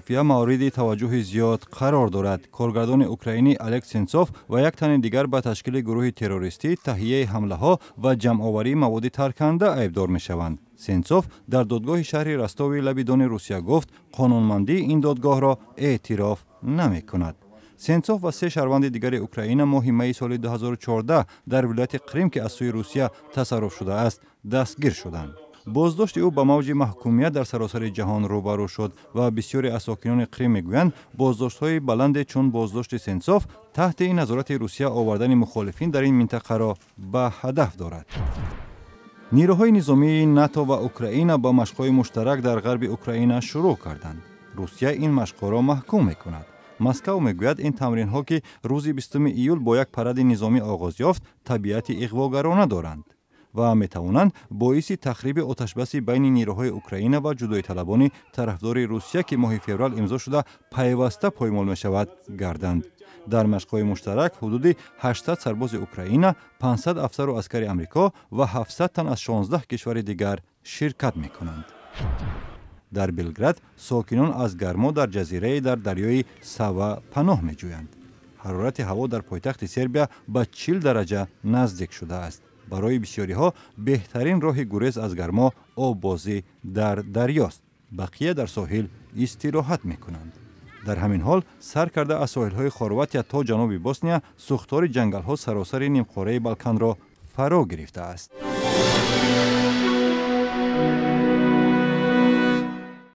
Мафия мавриди таваҷҷӯҳи зиёд қарор дорад. Коргардони украинӣ Олег Сенцов ва як тани дигар ба ташкили гурӯҳи террористӣ, таҳияи ҳамлаҳо ва ҷамъоварии маводи тарканда айбдор мешаванд. Сенцов дар додгоҳи шаҳри Ростови лаби Дони Русия гуфт, қонунмандии ин додгоҳро эътироф намекунад. Сенцов ва се шаҳрванди дигари Украина моҳи майи соли 2014 дар вилояти Қрим, ки аз сӯи Русия тасарруф шудааст, дастгир шуданд. Боздошти ӯ ба мавҷи маҳкумият дар саросари ҷаҳон рӯбарӯ шуд ва бисёре аз сокинони Қрим мегӯянд, боздоштҳои баланде чун боздошти Сенцов таҳти назорати Русия овардани мухолифин дар ин минтақаро ба ҳадаф дорад. Нирӯҳои низомии НАТО ва Украина ба машқҳои муштарак дар ғарби Украина шурӯъ карданд. Русия ин машқҳоро маҳкум мекунад. Москав мегӯяд, ин тамринҳо, ки рӯзи 20 июл бо як паради низомӣ оғоз ёфт, табиати иғвогарона доранд ва метавонанд боиси тахриби оташбаси байни нирӯҳои Украина ва ҷудоиталабони тарафдори Русия, ки моҳи феврал имзо шуда, пайваста поймол мешавад, гарданд. Дар машқҳои муштарак ҳудуди 800 сарбози Украина, 500 афсару аскари Амрико ва 700 тан аз 16 кишвари дигар ширкат мекунанд. Дар Белград сокинон аз гармо дар ҷазирае дар дарёи Сава паноҳ меҷӯянд. Ҳарорати ҳаво дар пойтахти Сербия ба 40 дараҷа наздик шудааст. Барои бисёриҳо беҳтарин роҳи гурез аз гармо оббозӣ дар дарёст. Бақия дар соҳил истироҳат мекунанд. Дар ҳамин ҳол, сар карда аз соҳилҳои Хорватия то ҷануби Босния, сӯхтори ҷангалҳо саросари нимқораи Балканро фаро гирифтааст.